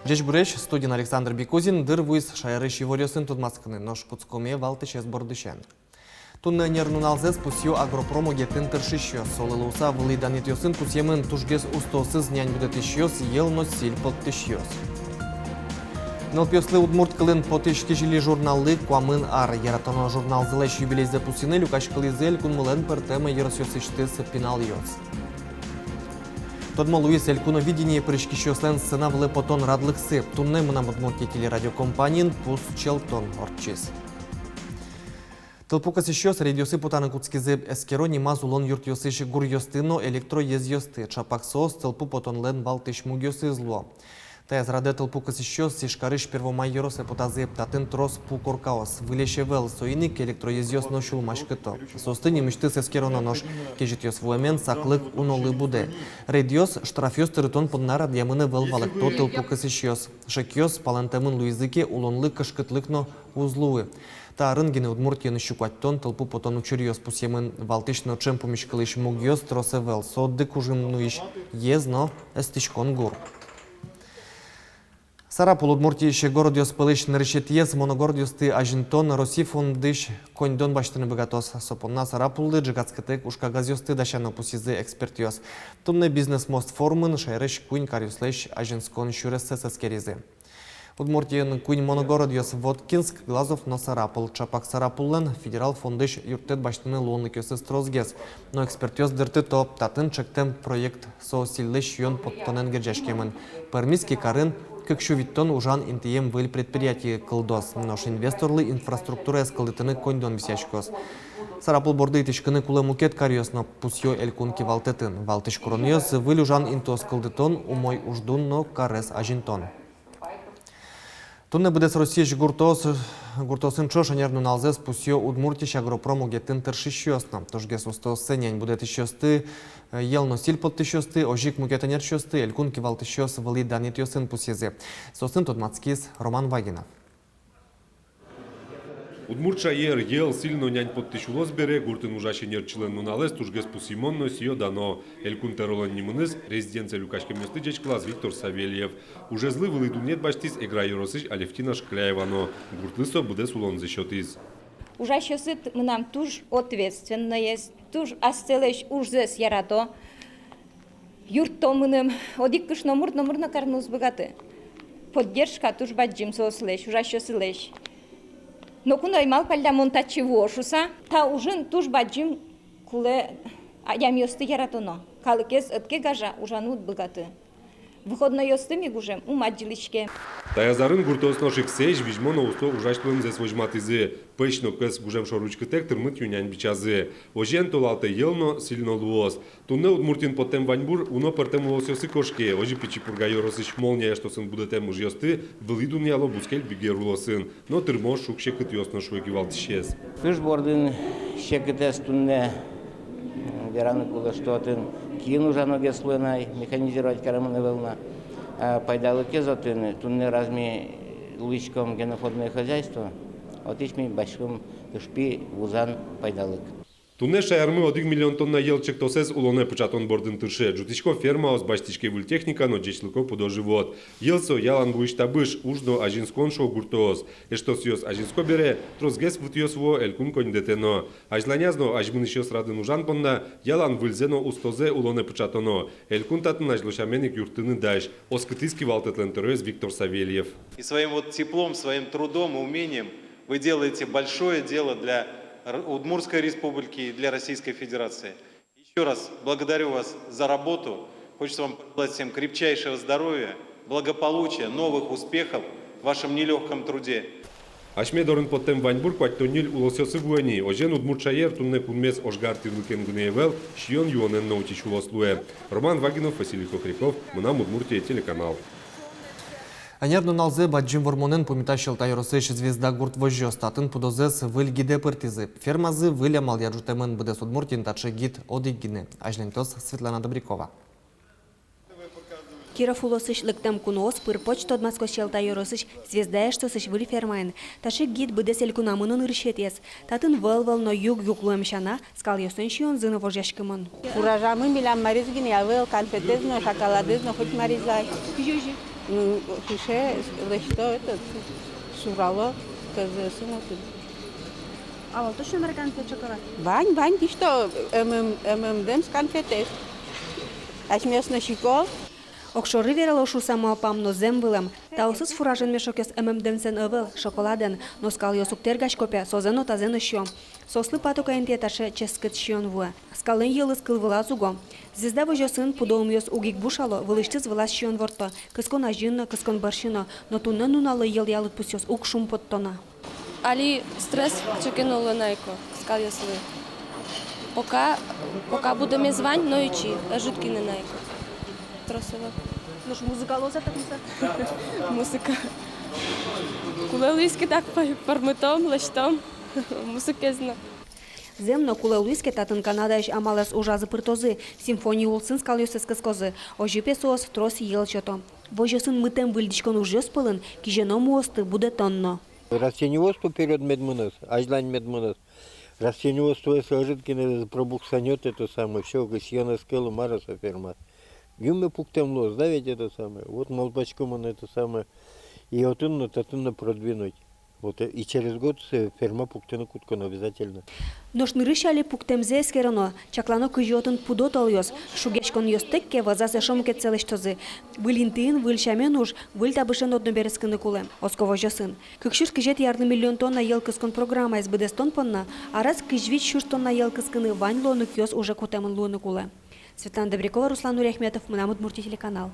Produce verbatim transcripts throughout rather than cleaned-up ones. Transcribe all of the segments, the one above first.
Ӟечбуресь, студиын Александр Бекузин. Дыр вуиз шаерысь иворъёсын тодматскыны, нош кутскомы валтӥсез бордысен. Туннэ ӧнер нуналзэс пусъё агропром огетын тыршисьёс. Солы луыса вылӥ данъетъёсын пусъемын тужгес устоосыз нянь будэтӥсьёс, йӧл но силь поттӥсьёс. Нылпиослы удмурт кылын потӥсь «Кизили» журналлы куамын ар. Яратоно журналзылэсь юбилейзэ пусйыны люкаськылӥзы элькунмылэн пӧртэм ёросъёсысьтыз пиналъёс. Тодмо луиз «Элькуновидение» пыриськисьёслэн сцена вылэ потон радлыксы. Туннэ «Мынам Удмуртие» телерадиокомпаниын пус чӧлтон ортчиз. Тылпу кысӥсьёс рейдъёсы потаны кутскизы. Эскеро нимаз улон юртъёсысь гуръёсты но электроезъёсты. Ӵапак соос тылпу потонлэн валтӥсь мугъёсыз луо. Таяз радэ тылпу кысӥсьёс Ижкарысь Первомай ёросэ потазы. Татын трос пу коркаос. Выльесь ӧвӧл, соин ик электроезъёс но сюлмаськыто. Соосты нимысьтыз эскероно, нош кезьытъёс вуэмен саклык унолы будэ. Рейдъёс, штрафъёс тырытон понна радъямын ӧвӧл, валэкто тылпу кысӥсьёс. Шекъёс палэнтэмын луизы ке, улонлы кышкытлык но уз луы. Та арын гинэ Удмуртиын сю куатьтон тылпу потон учыръёс пусъемын. Валтӥсь но ӵем пумиськылӥсь мугъёс трос ӧвӧл, со отдых кужым нуись ез но эстӥськон гур. Сарапул — Удмуртиысь городъёс пӧлысь нырысетӥез. Моногородъёсты азинтон Россия фондысь коньдон басьтыны быгатоз. Со понна Сарапуллы ӝегатскытэк ужкагазъёсты дасяно, пусйизы экспертъёс. Туннэ «Бизнес-мост» форумын шаерысь куинь каръёслэсь азинскон сюрессэс эскеризы. Удмуртиын куинь моногородъёс: Воткинск, Глазов но Сарапул. Ӵапак Сарапуллэн федерал фондысь юрттэт басьтыны луонлыкъёсыз тросгес. Но экспертъёс дыртыто: татын ӵектэм проект, со сӥльлэсь сиён поттонэн герӟаськемын. Пӧрмиз ке карын, кык сю витьтон ужан интыем выль предприятие кылдоз. Нош инвесторлы инфраструктураез кылдытыны коньдон висъяськоз. Сарапул борды итӥськыны кулэ мукет каръёс но, пусъё элькун кивалтэтын. Валтӥсь куронъёс — выль ужан интыос кылдытон, умой уждун но карез азинтон. Туннэ быдэс Россиысь гуртоос, гуртоосын ӵош ӧнер нуналзэс пусъё Удмуртиысь агропром огетын тыршисьёс но. Тужгес устооссэ нянь будэтӥсьёсты, йӧл но сӥль поттӥсьёсты, озьы ик мукет ӧнерчиосты элькун кивалтӥсьёс вылӥ данъетъёсын пусйизы. Соосын тодматскиз Роман Вагинов. Удмурт шаер, йӧл, сӥль но нянь поттӥсь улос бере, гуртын ужась ӧнерчилэн нуналэз тужгес пусйымон но сӥё-дано. Элькун тӧролэн нимыныз резиденцие люкаськемъёсты ӟечкылаз Виктор Савельев. Ужезлы вылӥ дунъет басьтӥз Эгра ёросысь Алевтина Шкляева но. Гуртлы со быдэс улонзэ сётӥз. Ужасьёсы т-, мынам туж ответственноесь, туж асьсэлэсь ужзэс ярато. Юртто мыным, одӥг кышномурт номыр но карыны уз быгаты. Поддержка туж бадӟым соослэсь, ужасьёсылэсь. Ноку но ӧй малпалля, мон татчы вуо шуса. Та ужын туж бадӟым кулэ адямиосты яратоно. Калыкез ӧд ке гажа, ужаны уд быгаты. Выходнойёсты ми гужем ум адӟылӥське. Таяз арын гуртоос нош ик сэзь визьмо но усто ужась луэмзэс возьматӥзы. Пӧсь но кӧс гужем шоры учкытэк, тырмыт ю-нянь бичазы. Озьыен толалтэ йӧл но, сӥль но луоз. Туннэ Удмуртиын поттэм ваньбур уно пӧртэм улосъёсы кошке. Озьы Пичи Пурга ёросысь «Молния» эштосын будэтэм ыжъёсты вылӥ дунъяло бускель бигер улосын. Но тырмоз шуг-секытъёс но, шуэ кивалтӥсез. Ыж бордын секытэз туннэ, м, вераны кулэ, что отын киын ужаногес луэ на ай, механизировать каремын ӧвӧл на. А пайдалыкез отын, туннэ раз ми луиськом генофондное хозяйство, отысь ми басьтӥськом ыжпи вузан пайдалык. Туннэ шаермы одӥг миллион тонна йӧл чектосэз улонэ пыӵатон бордын тырше. Ӝутӥсько фермаос, басьтӥське выль техника но ӟечлыко пудо-живот. Йӧл — со ялан вуись табыш, уж но азинскон, шуо гуртоос. Эштосъёс азинско бере, тросгес вытъёс вуо элькун коньдэтэ но. Азьланяз но азьмынӥсьёс радын ужан понна ялан выльзэ но устозэ улонэ пыӵатоно. Элькун татын азьло сямен ик юрттыны дась, оскытӥз кивалтэтлэн тӧроез Виктор Савельев. И своим вот теплом, своим трудом и умением вы делаете большое дело для Р-, Удмуртской Республики и для Российской Федерации. Ещё раз благодарю вас за работу. Хочется вам пожелать всем крепчайшего здоровья, благополучия, новых успехов в вашем нелёгком труде. Асьме дорын поттэм ваньбур куатьтон ньыль улосъёсы вуэ ни. Озьыен, удмурт шаер туннэ кунмес ожгар тӥрлыкен гинэ ӧвӧл, сиён-юонэн но утись улос луэ. Роман Вагинов, Василий Хохряков, «Мынам Удмуртие» телеканал. Ӧнер нуналзэ Бадӟым Вормонэн пумитаз Сьӧлта ёросысь «Звезда» гурт возёс. Татын пудозэс выль гидэ пыртӥзы. Фермазы выль амалъя ӝутэмын. Быдэс Удмуртиын таӵе гид одӥг гинэ. Азьланьтоз Светлана Добрякова. Киров улосысь лыктэм куноос пыр-поч тодматско Сьӧлта ёросысь «Звезда» эштосысь выль фермаын. Таӵе гид быдэс элькунамы но нырысетӥез. Татын вӧл-вӧл но юг-юг луэм сяна, скалъёслэн сиёнзы но вожъяськемын. Урожаймы милям мариз гинэ ӧвӧл, конфетэз но, шоколадэз но, хоть мариз ай. Ну, сыӵе лэсьто, этот, сурало, кызьы сымыт. А вот точно мар конфет, шоколад? Вань, вань, кызьы то, ММ, ММ-дэмс конфетэз. Асьмеос но сико. Огшоры верало шуса малпам но зэм вылэм. Таосыз фуражен мешокъёс ММ-дэмсэн ӧвӧл, шоколадэн. Но скалъёс уг тэргасько пе, созэ но тазэ но сиё. Соослы патока интые таӵе ческыт сиён вуэ. Скаллэн йӧлыз кыл вылаз уго. «Звезда» возёсын пудо ымъёс уг ик бушало, вылысьтыз вылаз сиён ворто. Кыскон азьын но, кыскон бӧрсьы но. Но туннэ нуналлы йӧлъя лыдпусъёс уг шумпотто на. Али стресс кыӵе ке но луэ на ик скалъёслы. Пока, пока будэмез вань, но ичи, ӧжыт гинэ на ик. Трос ӧвӧл. Нош музыка луоз-а так муса? Музыка. Кулэ луиз ке, так пай-, пӧрмытом, лэсьтом музыкаез но. Зэм но, кулэ луиз ке, татын Канадаысь амалъёс ужазы пыртозы, симфония улсын скалъёсыз кыскозы. Озьы пе соос трос йӧл сёто. Возёсын мытэм выльдӥськон ужъёс пӧлын кизёно муосты будэтон но. Растениеводство вперёд мед мынэ, азьлань мед мынэ. Растениеводствоез ӧжыт гинэ пробуксанёт, это самое, всё, сиёнэз ке луэ, мар-а со фермаез. Юнме пуктэм луоз, да ведь, это самое. Вот малпасько мон, это самое, и отын но, татын но продвинуть. Вот, э, и через год, э, ферма пуктыны кутсконо обязательно. Нош нырысь али пуктэмзэ эскероно, чаклано, кызьы отын пудо тӧлъёс. Шугъяськонъёстэк ке, вӧзаз эшшо мукетсэ лэсьтозы. Выль интыын, выль сямен уж, выль табышен одно берытскыны кулэ. Оско возёсын. Кык сюрс кызетӥ арлы миллион тонна йӧл кыскон программаез быдэстон понна араз кызь вить сюрс тонна йӧл кыскыны вань луонлыкъёс уже кутэмын луыны кулэ. Светлана Добрякова, Руслан Нуриахметов, «Мынам Удмуртие» телеканал.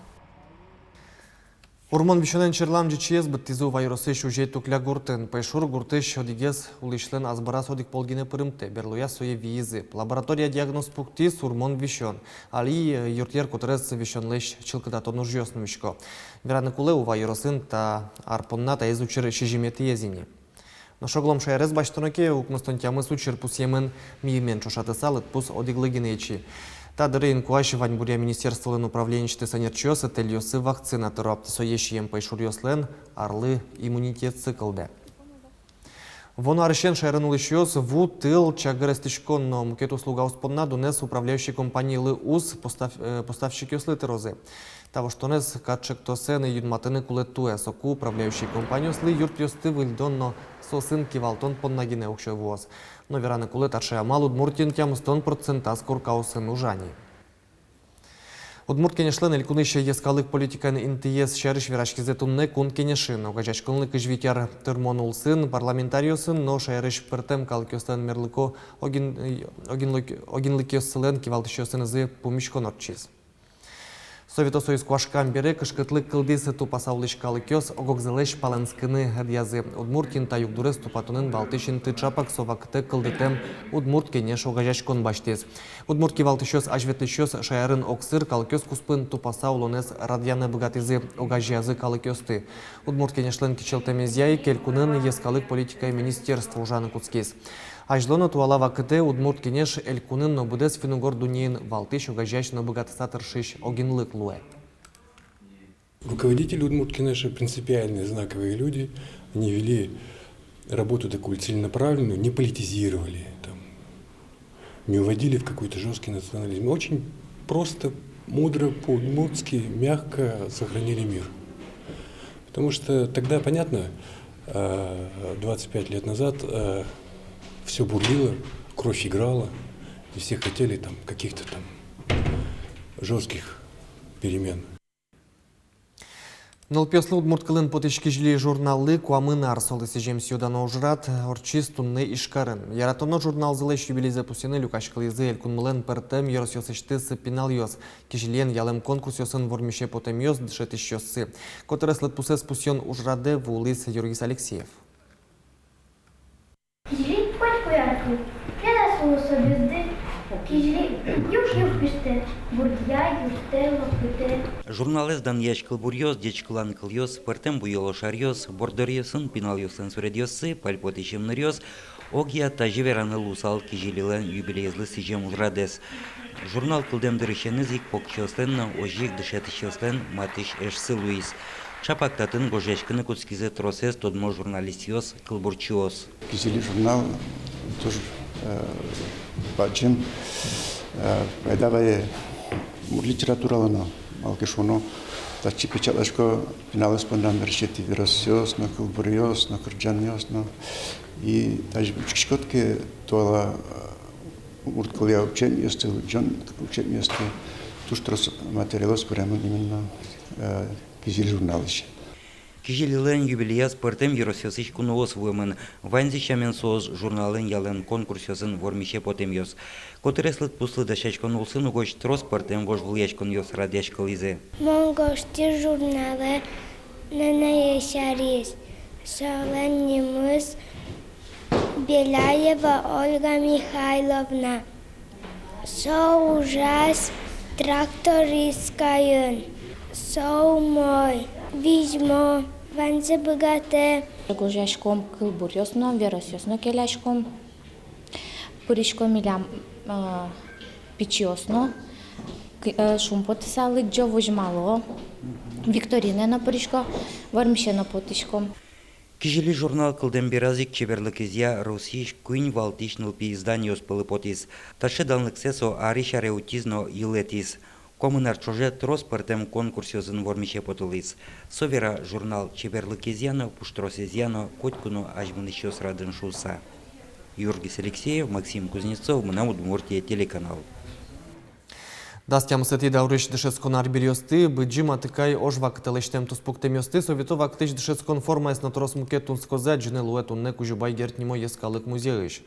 Урмон висёнэн черлам ӟичыез быдтӥзы Ува ёросысь Узей-Тукля гуртын. Пӧйшур гуртысь одӥгез улӥсьлэн азбараз одӥг пол гинэ пырымтэ, берлояз сое виизы. Лаборатория диагноз пуктӥз: урмон висён. Али юртъер котырез висёнлэсь чылкытатон ужъёс нуисько. Вераны кулэ, Ува ёросын та ар понна таиз учыр сизьыметӥез ини. Нош оглом шаерез басьтоно ке, укмыстон тямыс учыр пусъемын. Миымен ӵошатыса, лыдпус одӥглы гинэ ичи. Та дыре инкуазь Ваньбуръя министерстволэн управленисьтыз ӧнерчиос тэльёсы вакцина тыро. Сое сием пӧйшуръёслэн арлы иммунитетсы кылдэ. Вуоно арысен шаерын улӥсьёс ву, тыл, чагыр эстӥськон но мукет услугаос понна дунэз управляющий компаниялы уз, постав-, э, поставщикъёслы тырозы. Та воштонэз кат чектосэн юнматыны кулэ туэ. Соку управляющий компаниослы юртъёсты выльдон но соосын кивалтон понна гинэ уксё вуоз. Но вераны кулэ, таӵе амал Удмуртиын тямыстон процентаз коркаосын ужа ни. Удмурт Кенешлэн Элькунысь йӧскалык политикаен интыез сярысь вераськизы туннэ Кун Кенешын. Огазеяськонлы кызь вить ар тырмон улсын парламентариосын но шаерысь пӧртэм калыкъёслэн мерлыко огин-, огинлык-, огинлыкъёссылэн кивалтӥсьёсынызы пумиськон ортчиз. Совето Союз куашкам бере кышкытлык кылдӥз. Тупаса улӥсь калыкъёс ог-огзылэсь палэнскыны ӧдъязы. Удмуртиын та югдурез тупатонын валтӥсь инты ӵапак со вакытэ кылдытэм Удмурт Кенеш огазеяськон басьтӥз. Удмурт кивалтӥсьёс, азьветлӥсьёс шаерын огсыр калыкъёс куспын тупаса улонэз радъяны быгатӥзы, огазеязы калыкъёсты. Удмурт Кенешлэн кичӧлтэмезъя ик элькунын йӧскалык политикая министерство ужаны кутскиз. Азьло но туала вакытэ Удмурт Кенеш элькунын но быдэс финн-угор дуннеын валтӥсь огазеясь но быгатыса тыршись огинлык луэ. Руководители Удмурт Кенеша принципиальные, знаковые люди. Они вели работу такую целенаправленную, не политизировали, там, не уводили в какой-то жёсткий национализм. Очень просто, мудро, по-удмуртски, мягко сохранили мир. Потому что тогда, понятно, э, двадцать пять лет назад, э, всё бурлило, кровь играла, и все хотели там каких-то там жёстких перемен. Нылпиослы удмурт кылын потӥсь «Кизили» журналлы куамын ар. Солы сӥзем сӥё-дано ужрад ортчиз туннэ Ижкарын. Яратоно журналзылэсь юбилейзэ пусйыны люкаськылӥзы элькунмылэн пӧртэм ёросъёсысьтыз пиналъёс. «Кизилиен» ялэм конкурсъёсын вормисе потэмъёс, дышетӥсьёссы. Котырес лыдпусэз пусйон ужрадэ вуылӥз Юргис Алексеев. Кизили котьку яркыт, кенас улосо безды. Кизили юг-юг пиштэ, бурдъя, юрттэ, лопытэ. Журналэз данъясь кылбуръёс, ӟечкылан кылъёс, пӧртэм буёло шаръёс, борддоръёсын пиналъёслэн суредъёссы, пальпотӥсь ымныръёс — огъя тазьы вераны луысал «Кизилилэн» юбилеезлы сӥзем ужрадэз. Журнал кылдэм дырысеныз ик покчиослэн но, озьы ик дышетӥсьёслэн матысь эшсы луиз. Ӵапак татын гожъяськыны кутскизы тросэз тодмо журналистъёс, кылбурчиос. «Кизили» журнал тоже, э, бадӟым, э, пайда вае удмурт литературалы но, малы ке шуоно, Татчы печатласько пиналъёс понна нырысетӥ веросъёс но, кылбуръёс но, кырӟанъёс но. И тазьы учкиськод ке, туала, э, удмурт кылъя учебникъёсты, лыдӟон учебникъёсты, туж трос материалъёс пыремын именно, э, «Кизили» журналысь. «Кизилилэн» юбилеяз пӧртэм ёросъёсысь куноос вуэмын. Ваньзы сямен соос журналэн ялан конкурсъёсын вормисе потэмъёс. Котырес лыдпуслы дасяськон улсын угось трос пӧртэм вожвылъяськонъёс радъяськылӥзы. Мон гожтӥ журналэ нэнэе сярысь. Солэн нимыз Беляева Ольга Михайловна. Со ужаз трактористкаен. Со умой, визьмо, ваньзэ быгатэ. Гожъяськом кылбуръёс но, веросъёс но келяськом. Пырисько милям, э, пичиос но, к-, э, шумпотыса лыдӟо, возьмало, викторинае но пырисько, вормисе но потӥсько. «Кизили» журнал кылдэм бераз ик чеберлыкезъя Россиысь куинь валтӥсь нылпи изданиос пӧлы потӥз. Таӵе данлыксэ со арысь аре утиз но йылэтӥз. Куамын ар ӵоже трос пӧртэм конкурсъёсын вормисе потылӥз. Со вера, журнал чеберлыкезъя но, пуштросэзъя но котьку но азьмынӥсьёс радын шуыса. Юргис Алексеев, Максим Кузнецов, «Мынам Удмуртие» телеканал. Дас тямысэтӥ даурысь дышетскон арбериосты Быдӟым Атыкай ож вакытэ лэсьтэм туспуктэмъёсты, совето вакытысь дышетскон формаез но трос мукет тунсыкоссэ адӟыны луэ туннэ Кузебай Герд нимо йӧскалык музейысь.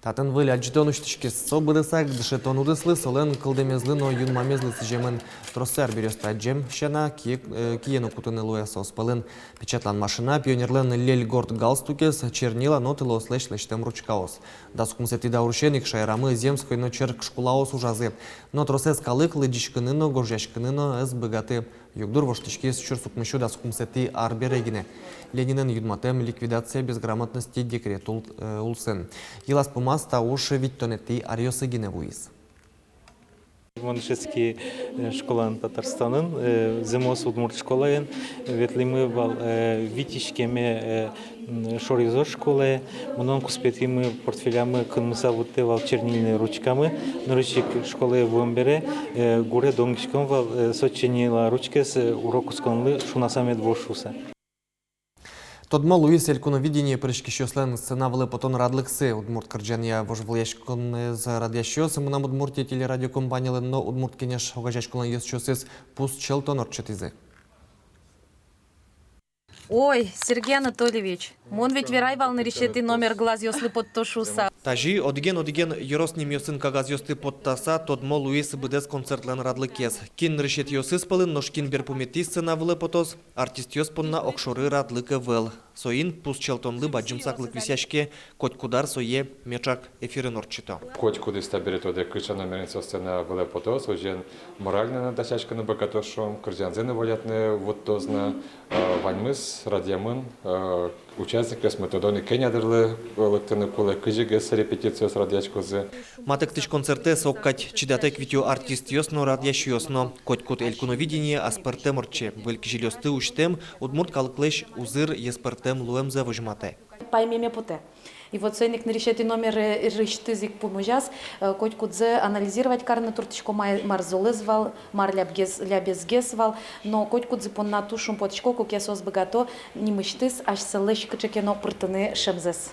Татын выль адӟытон усьтӥськиз. Со быдэсак дышетон удыслы, солэн кылдэмезлы но юнмамезлы сӥземын. Троссэ арбериосты адӟем сяна, кие, э, кие но кутыны луэ. Соос пӧлын печатлан машина, пионерлэн льӧльгорд галстукез, чернила но тылыослэсь лэсьтэм ручкаос. Дас укмысэтӥ даурысен ик шаерамы земской но черк школаос ужазы. Но тросэз калык лыдӟиськыны но, гожъяськыны но ӧз быгаты. Югдур воштӥськиз сюрс укмыссю дас укмысэтӥ ар бере гинэ, Ленинэн юнматэм ликвидация безграмотности декрет ул-, э, улсын. Йылаз-пумаз та уж витьтонэтӥ аръёсы гинэ вуиз. Мон дышетски, э, школаын Татарстанын, э, зэмос удмурт школаын, ветлӥмы вал, э, вить иськеме, э, м, шоръёзо школае. Мынон куспетӥмы портфелямы кынмыса вуттэ вал чернильной ручкамы. Нырысь ик школае вуэм бере, э, гуре донгиськом вал, э, со чернила ручкаез, э, урок кутсконлы шунаса мед вуоз шуыса. Тодмо луиз «Элькуновидение» пыриськисьёслэн сцена вылэ потон радлыксы. Удмурт кырӟанъя вожвылъяськонэз радъясьёс, «Мынам Удмуртие» телерадиокомпаниялэн но «Удмурт кенеш» огазеяськонлэн ёзчиосыз пус чӧлтон ортчытӥзы. Ой, Сергей Анатольевич, мон ведь верай вал, нырысетӥ номер глазъёслы потто шуыса. Тазьы одӥген-одӥген ёрос нимъёсын кагазъёсты поттаса тодмо луиз быдэс концертлэн радлыкез. Кин нырысетӥосыз пӧлын, нош кин берпуметӥ сцена вылэ потоз, артистъёс понна огшоры радлык ӧвӧл. Соин пус чӧлтонлы бадӟым саклык висъяське, котькуд ар сое меӵак эфирын ортчыто. Котькудӥз табере тодэ, кыӵе номерен со сцена вылэ потоз, озьыен морально но дасяськыны быгатоз шуом, кырӟанзэ но волятыны вуттоз на, э, ваньмыз радъямын, э, участникъёсмы тодо ни, кӧня дырлы лыктыны кулэ, кызьы гес репетициос радъяськозы. Матэктӥсь концертэз огкадь чидатэк витё артистъёс но, радъясьёс но. Котькуд «Элькуновидение» аспӧртэм ортче, выль кизилиосты усьтэм, удмурт калыклэсь узыр, йӧспӧртэм луэмзэ возьматэ. Паймеме потэ. И вот соин ик нырысетӥ номерысьтыз ик пумозяз, э, котькудзэ анализировать карыны туртӥсько, ма-, мар золэз вал, мар лябгес-, лябесгес вал, но котькудзы понна туж шумпотӥсько, куке соос быгато нимысьтыз асьсэлэсь кыӵе ке но пыртыны шӧмзэс.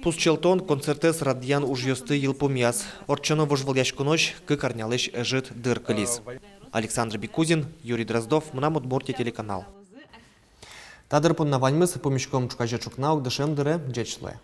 Пус чӧлтон концертэз радъян ужъёсты йылпумъяз. Ортчоно вожвылъяськонозь кык арнялэсь ӧжыт дыр кылиз. Александр Бекузин, Юрий Дроздов, «Мынам Удмуртие» телеканал. Та дыр понна ваньмыз. Пумиськом ӵуказе ӵукна ук дышем дыре. Ӟеч луэ.